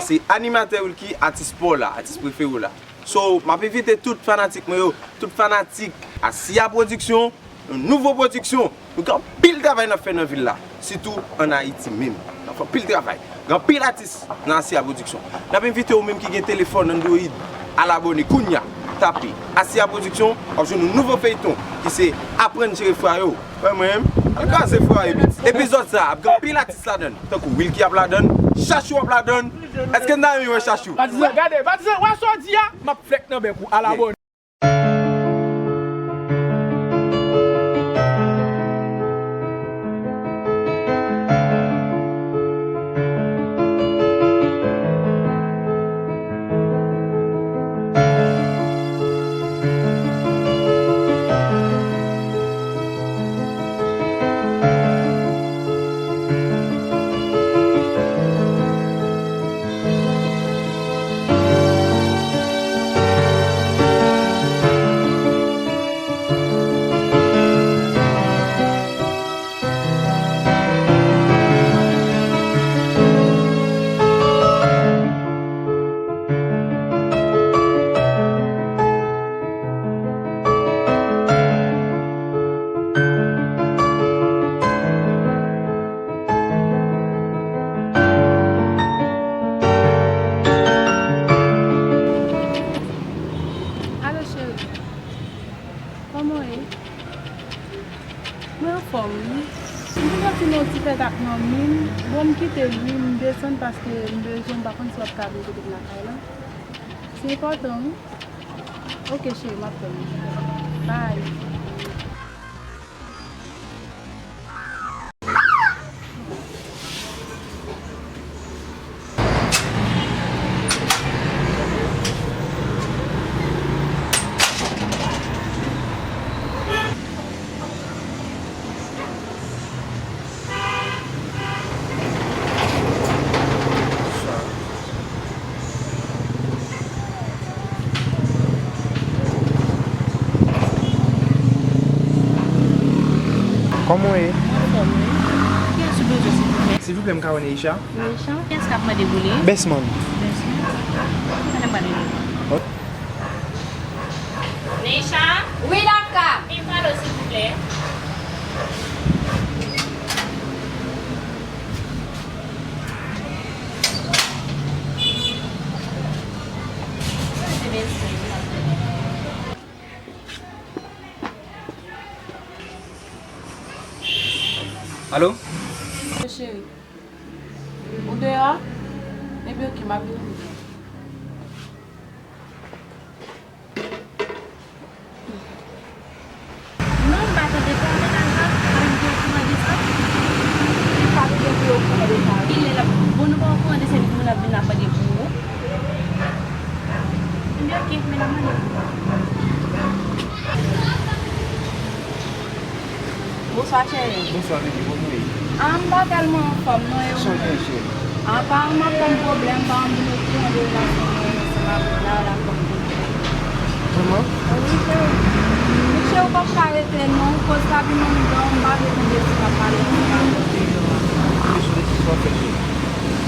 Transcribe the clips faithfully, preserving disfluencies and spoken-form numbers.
Se animatè Wilky, atis pa w la, atis prefere w la. So, m ap envite tout fanatik mwen yo, tout fanatik Asia Production, yon nouvo pwodiksyon. Nou gen anpil travay n ap fè nan vil la, sitou ann Ayiti menm. N ap fè anpil travay. Gen anpil atis nan Asia Production. N ap envite ou menm ki gen telefòn Android, al abòne kounya. Tape Asia Production, w ap jwenn yon nouvo feyton ki se Aprann Jere Fwaye w. Wè mwen menm, al kraze fwaye pitit. Epizòd sa a ap gen anpil atis ladan l, tankou Wilky ap ladan l, Chachou ap ladan l. Èske n ta renmen wè Chachou? Patizan, gade, patizan, wè sa w di a? M ap flèk nan bèk ou, al abòne. Alo, cheri. Kòman w ye? Mwen anfòm, wi. M te santi m yon ti pèt ak manmi m. Bon, m kite l, wi. M desann paske m bezwen, m pa konn si w ap ka vin kote m lakay la. Se enpòtan, wi. Oke, cheri, m ap tann ou. Bye. Kòman w ye? Anfòm, wi. Kiyès ou bezwen, silvouplè? Silvouplè, m ka wè Neisha? Neisha? Kiyès k ap mande pou li? Bestman. Bestman? Ann pale li. Ok. Neisha? Wi, Dapka. Vin pale w, silvouplè. Alo? Cheri, ou deyò a? Ebyen, oke, m ap vin. Non, m pa tande sa, men nan sa, pa vin gen kouran de sa. Li pa vin gen pou yo kouran de sa. Kilè l ap, bon, nou pa okouran de sèvis moun ap vin la mande pou ou. Ebyen, oke, men n ap mande pou ou. Bonswa, cheri. Bonswa, bebe. Kòman w ye? Ah, m pa tèlman anfòm, non, e ou menm? Sa w gen, cheri? Ah, pa m ap tann pwoblèm, pa m vin okouran de relasyon mwen ansanm avè w la, la fòm de. Kòman? Wi, cheri. Monchè, ou p ap ka rete, non. Koz la vin anndan, m pa vle tande si w ap pale ansanm avè w deyò a. Kiyès ou te di sa w fè, cheri?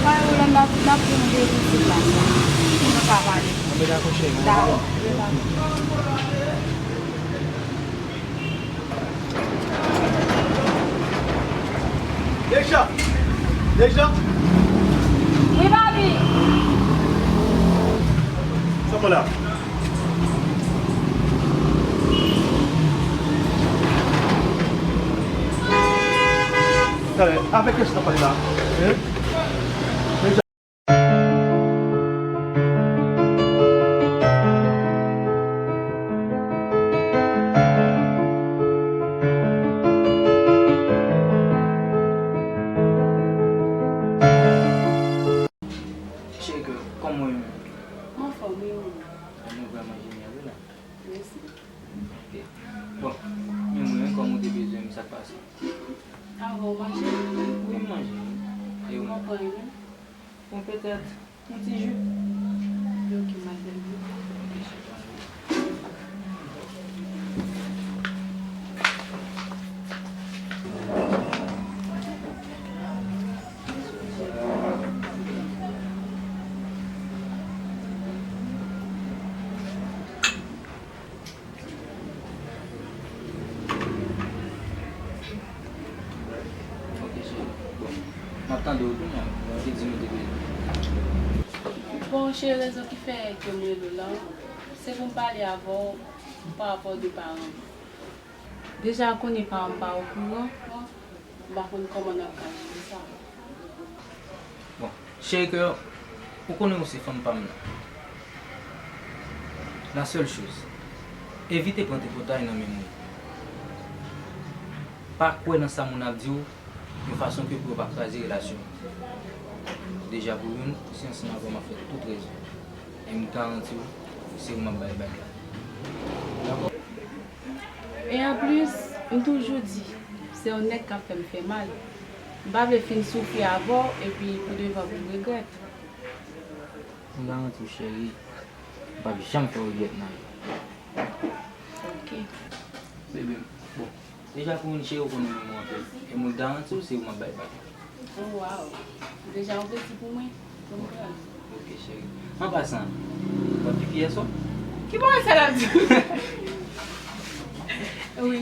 Pa gen pwoblèm, n ap, n ap pran yon de isit la. Pou nou ka pale. Anben, dakò, cheri. Dakò. Deja! Deja! Wi, papi! Sa mwen la. Talè, avèk kiyès n ap pale la? Hein? Cheri, kòman w ye menm? M anfòm, wi, ou menm? Bon, nou vrèman jenyal, wi, la. Mèsi. Ok. Bon, men mwen, kòm ou te bezwen m, sa k pase? Avan w manje? Wi, m manje, wi. E ou menm? Ou pran anyen? Bon, petèt, yon ti ji. Ok, m al bèl wi. Tande w kounye a, ki di nou te peye. Bon, cheri, rezon ki fè ke m rele w la, se pou m pale avè w pa rapò de paran m. Deja, w konnen paran m pa okouran. M pa konn kòman n ap ka jere sa. Bon, cheri kè, ou konnen ou se fanm pa m nan. La sèl choz, evite pran tripotay nan men moun. Pa kwè nan sa moun ap di w, yon fason ke pou yo pa kraze relasyon. Deja pou youn, ou se ansanm avè m ap fè tout rezon. E m garanti w, se ou m ap bay bag la. Dakò? E anplis, m toujou di, se yon nèg k ap fè m fè mal. M pa vle fin soufri avè w, epi pou devan pou m regrèt. M garanti w, cheri, m p ap janm fè w regrèt nan vi. Ok. Bebe, bon, deja pou youn cheri, ou konnen m renmen w anpil. E mwen garanti w, se ou m ap bay bak. Oh, wow. Deja yon plezi pou mwen. Pou mwen. Ok, cheri. An pasan, w ap pipi yè swa? Ki bagay sa l ap di? Wi.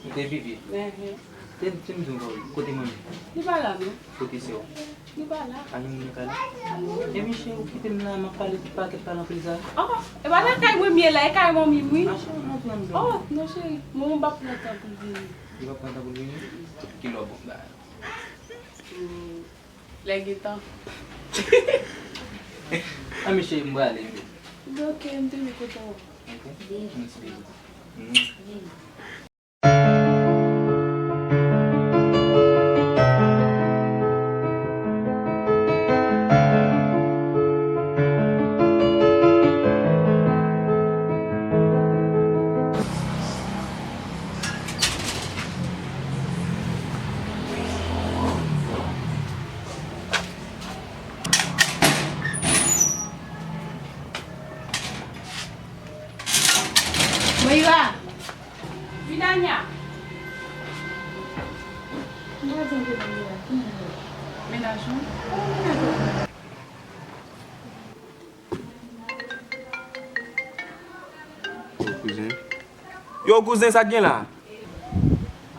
Ou te pipi? Ehe. Te, te m di w, kote manmi? Li pa la, non. Kote sè w? Li pa la. Pa gen moun nan kay la? Ebyen, cheri, ou kite m la, m ap pale ti pakèt pale anpil sa. Oh, e pa nan kay mwen m ye la, e kay manmi m, wi. A, cheri, m ap pran m. Oh, non, cheri. Manman m p ap pran tan pou l vini. Li p ap pran tan pou l vini? Kilè w ap bon bagay? Hmm, lè gentan. A, men cheri, m prale, wi. Ok, m te vin kote w. Ok. Vini. Yon ti bebe. Hmm. Vini. Moira! Vidania! M pa janm te wè Moira. Ki moun yo? Mennaj ou? Kòman mennaj ou? Yo, kouzen. Yo, kouzen, sa k gen la?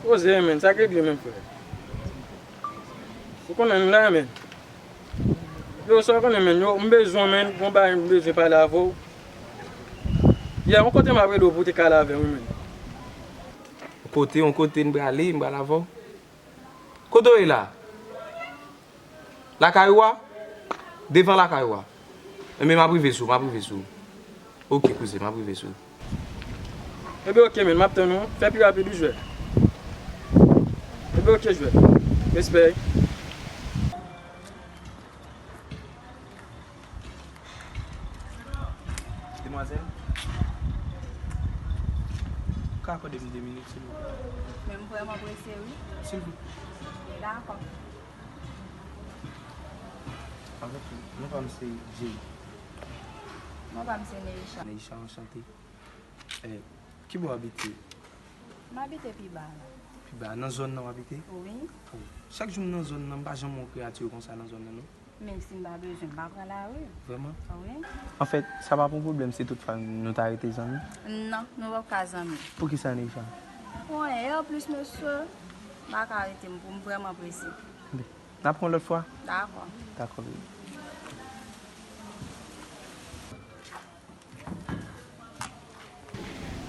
Koze, menn, sa k regle menm, frè? Ou konnen m la, menn. Yo, sa w konnen, menn, yo, m bezwen, menn, gon bagay m bezwen pale avè w. Yè, yon kote m ap rele w pou w te ka al avè m, wi, menn. Yon kote, yon kote m prale, m pral avè w. Kote w ye la? Lakay ou a? Devan lakay ou a? Enben, m ap rive sou ou, m ap rive sou ou. Ok, kouzen, m ap rive sou ou. Enben, ok, menn, m ap tann ou. Fè pi rapid, wi, jwè. Enben, ok, jwè. Respè. Demwazèl, ou ka akòde m de minit, silvouplè? Men m vrèman prese, wi. Silvouplè. Dakò. Anfèt, non pa m se Jay. Non pa m se Neisha. Neisha, anchante. Eh, ki bò w abite? M abite pi ba la. Pi ba, nan zòn nan w abite? Wi. Oh, chak jou m nan zòn nan, m pa janm wè yon kreyati konsa nan zòn nan, non. Menm si m pa bezwen, m pa pran lari. Vrèman? Wi. Anfèt, sa pa pou pwoblèm si toutfwa nou ta rete zanmi? Non, nou p ap ka zanmi. Poukisa, Neisha? Bon, e anplis, mesye, m pa ka rete, m, m vrèman prese. N ap pran lòt fwa? Dakò. Dakò, bebe.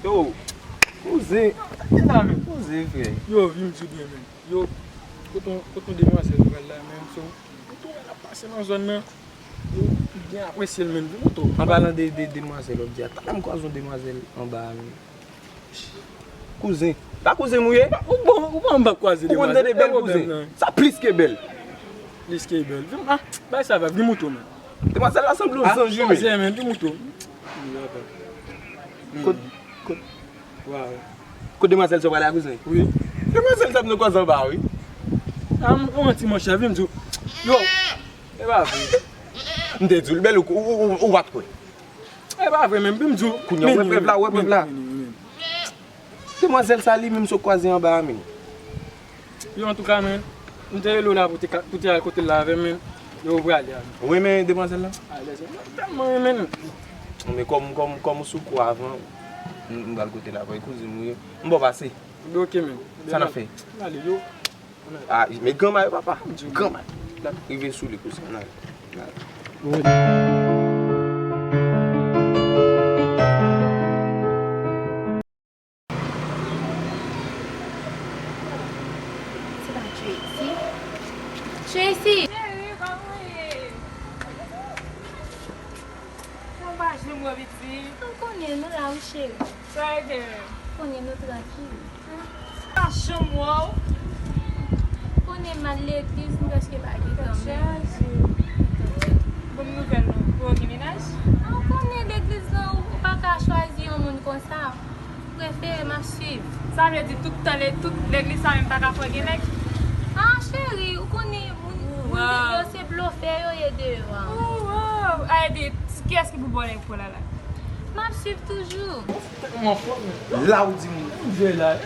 Yo, kouzen, sa ki la menm? Kouzen, frè. Yo, vin m di w byen, menm. Yo, kote yon, kote yon demwazèl m pral la, menm, so, kote w wè l ap pase nan zòn nan, yo, m byen apresye l, menm, vin kote w. An palan de, de demwazèl, w ap di a, talè m kwaze yon demwazèl anba a, menm. Kouzen. Pa kouzen m ou ye? Ou bon, ou bon, m pa kwaze demwazèl. Ou konn tande bèl kouzen? Sa plis ke bèl. Plis ke bèl. Vin, ah, bay sa va, vin mouto, men. Demwazèl la sanble yon zanj, wi, men. Manzè, men, vin mouto. Kot, kot, kot demwazèl sa w pale a, kouzen? Wi. Demwazèl sa ap nan kwaze anba, wi. Ah, m, ou manti, monchè, vin m di w. Yo. E pa vre. M te di w l bèl, ou, ou, ou, ou pa t kwè. E pa vre, menm, vin m di w. Kounye a, ou wè prèv la, ou wè prèv la. Demwazèl sa li menm sot kwaze anba a, men. Yo, antouka, men, m te rele w la pou te ka, pou te al kote l la avè m, men, yo, ou prale a, men. Ou renmen demwazèl la? A, lèzòm, m tèlman renmen l. Men kòm, kòm, kòm ou sou kou avan, m, m pral kote l avè w, kouzen m ou ye. M ba w pase. Oke, men. Sa n ap fè? N ale, yo. A, men granma yo, papa. Granma. L ap rive sou li, kouzen. N al. N al. Se pa Tracy? Tracy! Cheri, kòman w ye? Ou pa janm wè pitit? M konnen nou la wi cheri. Sa w gen? Konnen nou trankil. M pa janm wè w. Konnen m al legliz, m prèske pa gen tan menm. Jezi. Bon nouvèl non. Pou w gen mennaj? Ou konnen legliz lan, ou pa ka chwazi yon moun konsa. Prefere m ap swiv. Sa vle di tout tan, le- tout legliz sa menm pa ka fè w gen nèg? Ah, cheri, ou konnen moun, moun yo se blofè yo ye deyò a. Ou, oh, a, epi, kiyès ki pou ba w nèg pou w la la? M ap swiv toujou. Ou anfòm, men. La ou di m.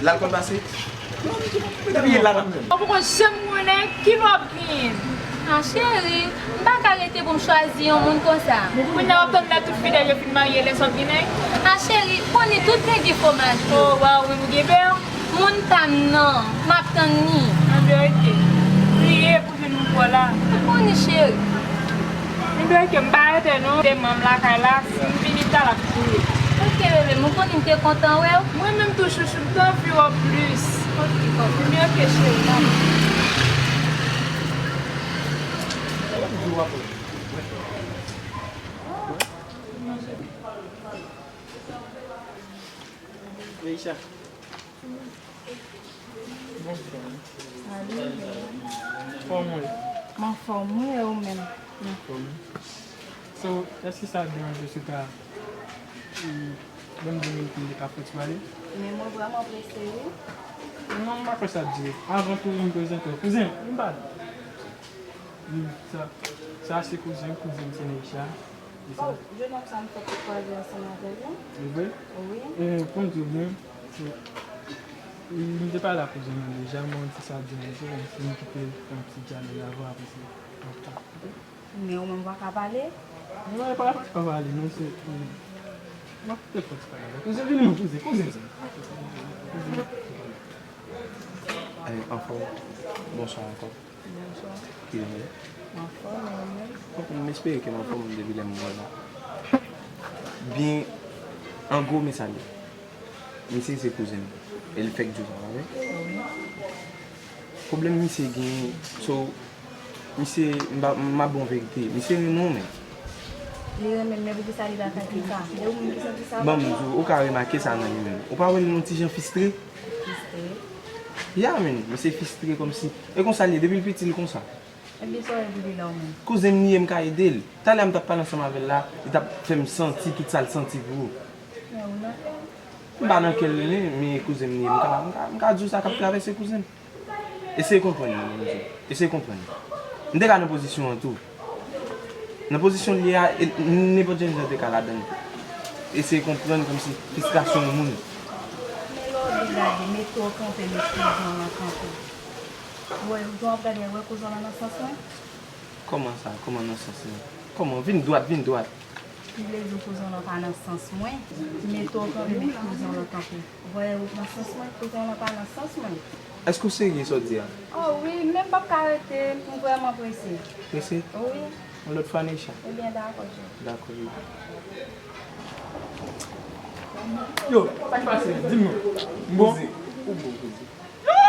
Lalkòl pase. Depi la la. Ou poko janm konnen kilè w ap genyen. Ah, cheri, m pa ka rete pou m chwazi yon moun konsa. Kounye a w ap tann lè tout fidèl yo fin marye, lè sa w ap gen nèg? Ah, cheri, ou konnen tout nèg gen fo mari yo. Oh, waw, men ou gen bè. Moun pa m nan, m ap tann li. Anverite, priye pou jwenn moun pa w la. Ou konnen, cheri. Anverite, m pa rete non. Demen m lakay la, si m vini ta la, m ap kouri. Ok, bebe, m konnen m te kontan wè w. Mwen menm tou, chouchou, m te anvi wè w plis. Ok, kòkòt. Men ok, cheri, m ap. Neisha. Bonswa. Salut. Kòman w ye? M anfòm, wi, e ou menm? M anfòm. So, èske sa deranje w si w ta, mm, ban m de minit pou m te ka fè ti pale? Men mwen vrèman prese, wi. Non, m pa kwè sa ap dire. Avan tou, m prezante w. Kouzen, m pa. Mm, sa, sa se kouzen, kouzen m se Neisha. E sa? Oh, jenòm sa m fèk kwaze ansanm avè l, non? E vre? Wi. E, pou m di w byen, se, m te pale ak kouzen mwen deja, mwen di sa deranje w, si m kite l fè yon ti dyalòg avè w, apre se, m ap ka kite. Men ou menm w pa ka pale? Non, e pa, pa pale, non, se, mm, m ap kite l fè ti pale avè w. Kouzen, vini non, kouzen, kouzen sa. Kouzen. Eh, anfòm. Bonswa ankò. Bonswa. Kijan w ye? M anfòm, e ou menm? M espere ke m anfòm depi lè m wè w la. Byen, an gwo, men sa l ye. Misye se kouzen m. E l fèk di w sa, pa vre? Wi. Pwoblèm misye genyen, so, misye, m pa, m ap ba w verite, misye renmen w, men. Li renmen m, men poukisa li pa ka di sa? E ou menm ki santi sa? Ban m di w, ou ka remake sa nan li menm. Ou pa wè l yon ti jan fistre? Fistre? Ya, men, misye fistre kòmsi. E konsa l ye, depi l piti, l konsa. Ebyen, sa w ye pou li la, ou menm? Kouzen m li ye, m ka ede l. Talè a m t ap pale ansanm avè l la, li t ap fè m santi tout sa l santi pou ou. Men ou nan kè l. M pa nan kè l, men, men kouzen m li ye, m ka, m ka, m ka di w sa k ap travèse kouzen m. Eseye konprann mwen, Bonjou. Eseye konprann mwen. M te ka nan pozisyon an tou. Nan pozisyon l ye a, e, nenpòt jan jan te ka ladan l tou. Eseye konprann kòmsi fristrasyon yon moun. Men lè w vin gade, mete w kanpe, met kouzen w lan kanpe. Ou wè, jan w ap gade, wè kouzen w lan nan sans mwen? Kòman sa? Kòman nan sans mwen? Kòman? Vin dwat, vin dwat. Ki vle di kouzen w lan pa nan sans mwen? Mete w kanpe, met kouzen w lan kanpe. Ou wè, ou nan sans mwen, kouzen w lan pa nan sans mwen. Èske w serye sa w di a? Oh wi, men m p ap ka rete, m vrèman prese. Prese? Wi. Yon lòt fwa, Neisha? Ebyen, dakò, cheri. Dakò, wi. Yo, sa k pase? Di m non. M bon? Kouzen, ou bon, kouzen. Yo!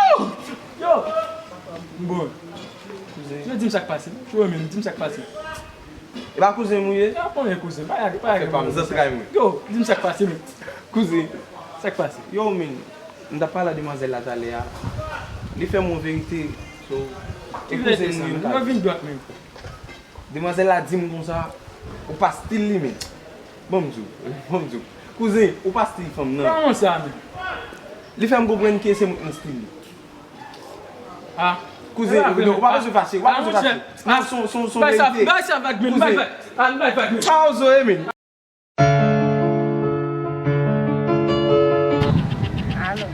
Yo! M bon. Kouzen. Yo, di m sa k pase. Yo, men, di m sa k pase. E pa kouzen m ou ye? Yo, konnen kouzen. Pa, pa, fè pa m zantray mwen. Yo, di m sa k pase, men. Kouzen. Sa k pase? Yo, men, m t ap pale a demwazèl la talè a. Li fè m yon verite. So, e kouzen m ou ye, m ka di. Yo, vin dwat, men. Demwazèl la di m konsa, ou pa stil li menm. Ban m di w, ban m di w. Kouzen, ou pa stil fanm nan. Kòman sa menm? Li fè m konprann ke se mwen k nan stil li. Ah. Kouzen, ou pa bezwen fache, ou pa bezwen fache. Non, se yon, se yon, se yon verite. Bay sa vag, men, bay vag. Al bay vag, men. Pa oze, men. Alo,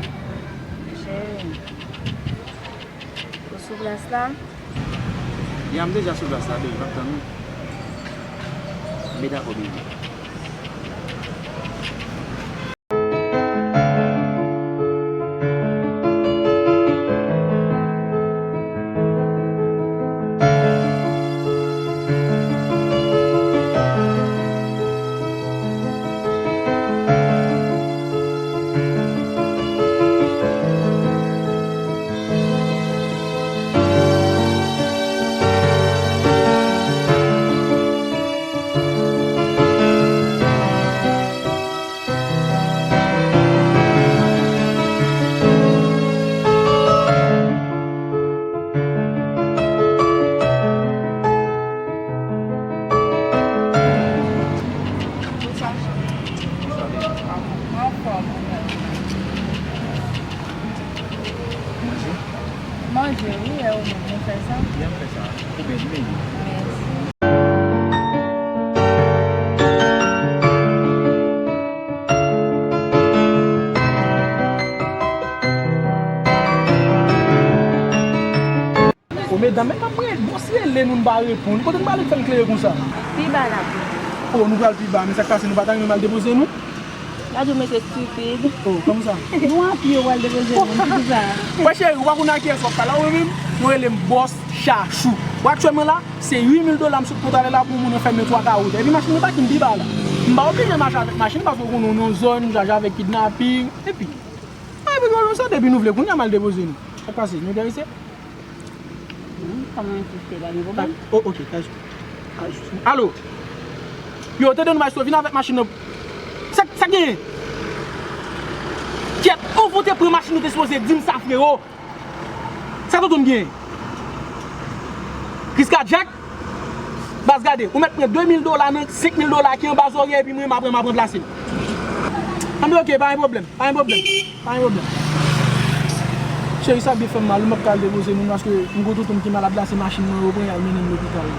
cheri. Ou sou plas la? Ya, m deja sou plas la, baby, m ap tann ou. Byen dakò, baby. Wi, e ou menm, nou fè sa. Byen fè sa. Ou byen, men. Mèsi. O medam, men kòm mwen, bòs rele nou, n pa reponn. Kote n prale k fè n klere konsa? Pi ba la. O, nou pral pi ba, men sa k pase, nou pa ta renmen m al depoze nou? Gade w mete estipid. O, kòm sa? Nou anpil w al depoze nou, ki sa? Wè cheri, ou pa konn a kiyès w ap pale la, ou menm? Yo rele m bòs Chachou. Ou aktyèlman la, se uit mil dola m sot kontrale la pou moun anfèmen twa ka wout. Epi machin nan pa ki m pi ba la. M pa oblije mache avèk machin, paske ou konnen w nan yon zòn, m chaje avèk kidnaping. Epi, a, epi nou sa, depi nou vle, kounye a m al depoze nou. Sa k pase? Nou enterese? Hmm, kòman enterese, pa gen pwoblèm. O, oke, kay sou. Kay sou. Alo? Yo, tande nou, maestro, vin avèk machin nan. Sa, sa genyen? Kyèt, anvan w te pran machin nan, ou te sipoze di m sa, frero. Sa tonton m genyen? Kriz kadyak? Baz, gade, ou mèt pran de mil dola nan senk mil dola ki anba zòrye, epi mwen, m ap pran, m ap ranplase l. Anben, oke, pa gen pwoblèm, pa gen pwoblèm, pa gen pwoblèm. Cheri, sa byen fè m mal, m ap ka al depoze nou, paske m gon tonton m ki malad la, se machin mwen yo pran, y al mennen l lopital.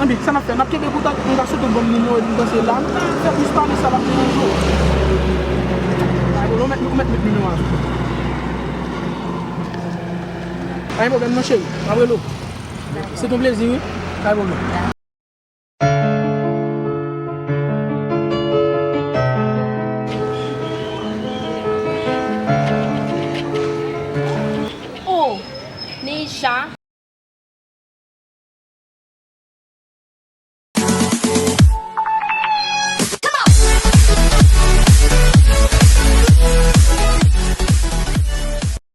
Anben, sa n ap fè, n ap kenbe kontak, m ka sot ou ban m nimewo, epi m panse la, nou ka fè plis pale, sa p ap deranje w. Pa gen pwoblèm, ou mèt, ou mèt met nimewo a sou. Pa gen pwoblèm non, cheri, m ap rele w. Se ton plezi, wi. Pa gen pwoblèm.